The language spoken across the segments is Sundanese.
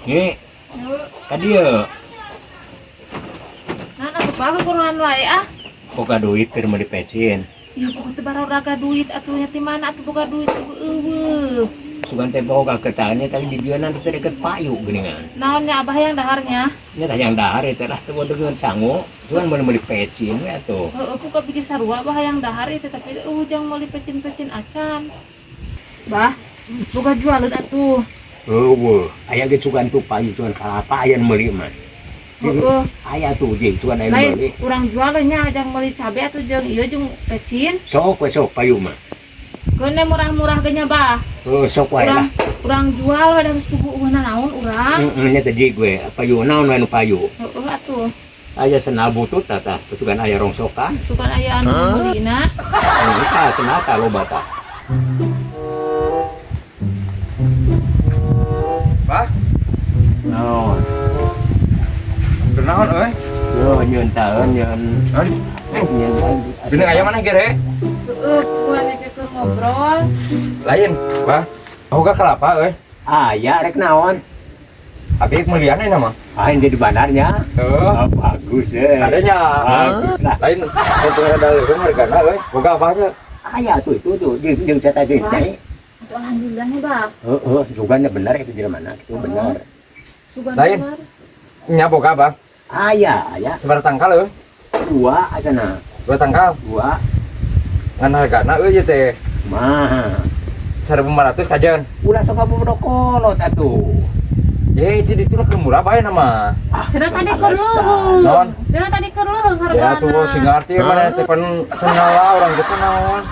Nyi, ka dieu. Nah, atuh Pak kuruan wae ah. Boga duit keur meuli pecin. Ya pokoknya teu baroraga duit atuh nya ti mana atuh boga duit eueuh. Sugan teh boga keutaannya tadi di dieu nanti teh deket payu geuningan. Naon nya abah yang daharnya? Nya tah yang dahar eta lah teu dengan sangu. Sugan meuli meuli pecin we atuh. Heeh, ku bikin sarua abah yang dahar itu tapi eueuh jang meuli pecin-pecin acan. Bah, boga jualeun atuh. Eueuh, aya ge sugan tuh payu sugan kalapa aya nu meuli mah. Heeh. Aya tuh jeung sugan aya nu Lain meuli. urang jualeun nya jang meuli cabe atuh jeung ieu jeung pecin. Sok we sok payu mah. Keun murah-murah ge nya bah. Heuh, sok wae Urang lah. urang jual we da geus subuh eueuh naon urang. Heeh, nya teh jig we. Payu naon we nu payu. Heeh atuh. Aya sendal butut tah tah, sugan aya rongsokan. Sugan aya anu meulina. Heeh, tah sendal tah loba tah. Bah, Naon? kunaon euy? Yo nyeun taeun nyeun. Naon? Nyeun. Geuning aya mana gere? Heeh, kuan aja keur ngobrol. Lain, Bah. Boga kelapa euy. Aya rek naon? Abi meulian ayeuna mah. Ah, jadi bandarnya. Heuh. Oh, bagus eh. Adanya. Bagus lah. Lain untung ada leuweung hargana euy. Boga apa aja? Aya tuh itu tuh jeung jeung cata jeung cai. Atuh alhamdulillah nya bah. Heeh, sugan bener itu jelema mana itu bener. Sugan Lain. bener. Nya boga apa? Aya, aya Sabaraha tangkal euy? dua asana. Dua tangkal. Dua. Ngan hargana euy ieu teh Mah. 1500 kajen. Ulah sok kabodo kolot atuh. Eh, itu itu keur murah bae nama. Ah, Cenah tadi keur alasan. leuheung. Naon? Cenah tadi keur leuheung Ya hargana. tuh sing ngarti mana teh pan cenah lah urang teh cenah naon.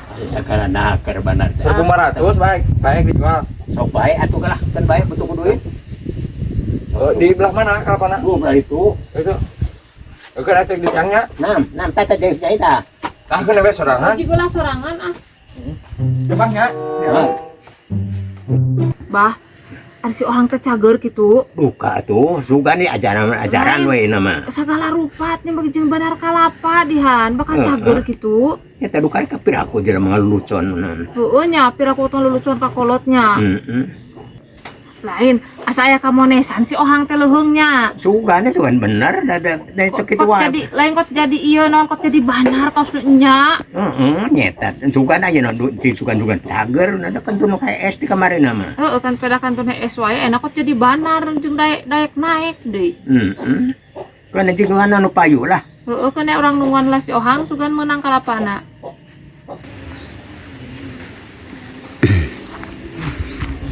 Aya sakala naker bandar teh. 1500 baik, baik dijual. Sok bae atuh kalah kan bae butuh ku duit. Oh, di belah mana kalapana? Gua belah itu. Itu. Oke, acek di cangnya. Nam, nam tah tah jeung cai tah. Ah, keun we sorangan. Jigo lah sorangan ah. Coba nya. Ah, Bah, ari si ohang teh cager kitu. duka tuh, sugan nih ajaran-ajaran we nama. Sagala rupat nya bagi jeung bandar kalapa dihan bakal Heeh. cager kitu. Ya teh duka ka piraku jelema ngalucon nan. Heeh nya piraku tong lulucuan ka kolotnya. Heeh. Lain, asa aya kamonesan si ohang teh leuheung nya. Sugan sugan bener da da da itu Kok kitu wae. jadi lain kok jadi ieu naon kok jadi bandar kos nu nya. Heeh, nyeta. Sugan aja nu di sugan-sugan cager da kan tuh nu kayak es di kemarin nama. Heeh kan peda kantun es wae enak kok jadi bandar jeung daek daek naik deui. Heeh. Kan jeung anu payu lah. Heeh kan urang nungguan lah si ohang sugan meunang kalapana.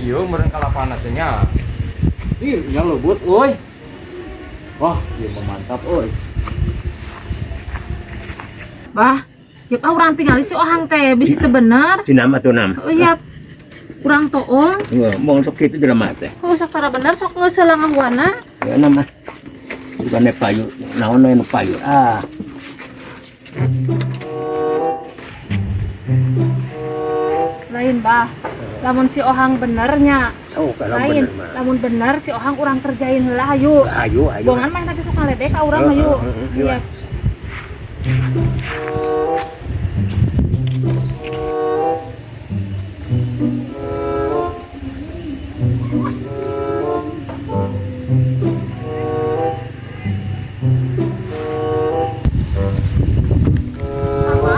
Iya, meureun kalapana teh nya. Ih, nya lembut euy. Wah, ieu mah mantap euy. Bah, yep ah urang tingali si ohang teh bisi teu bener. Cenah mah tuh nam. Heeh yap. Urang toong. Heeh, mong sok kitu jelema teh. Heuh sok tara bener sok geus ngahuana. Ya nama. Sugan payu, naon we nu payu. Ah, Lain bah. Lamun si ohang benernya. oh kalau Lain, bener mah. lamun bener si ohang urang kerjain heula hayu. Ayo, ayo. Bongan mah tadi suka ledek ka urang Heeh, hayu. heeh, heeh, Iya. Apa?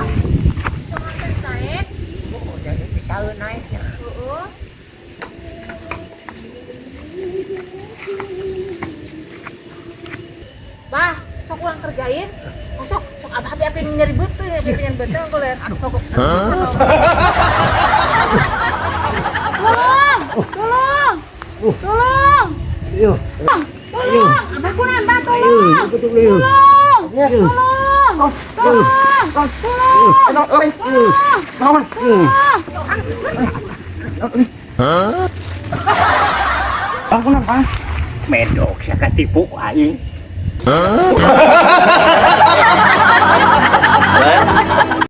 Jangan teh naik. Heeh. Bah, sok urang kerjain. Oh, sok, sok abah api api nyeri beuteung, api pengen beuteung goler. Sok. Tolong, tolong. Tolong. Ayo. Tolong. Abah kunaon, Bah, tolong. Tolong. Tolong. Tolong. Tolong. Naon euy? Naon? Ah, kunaon, Bang? Medok sia katipu aing.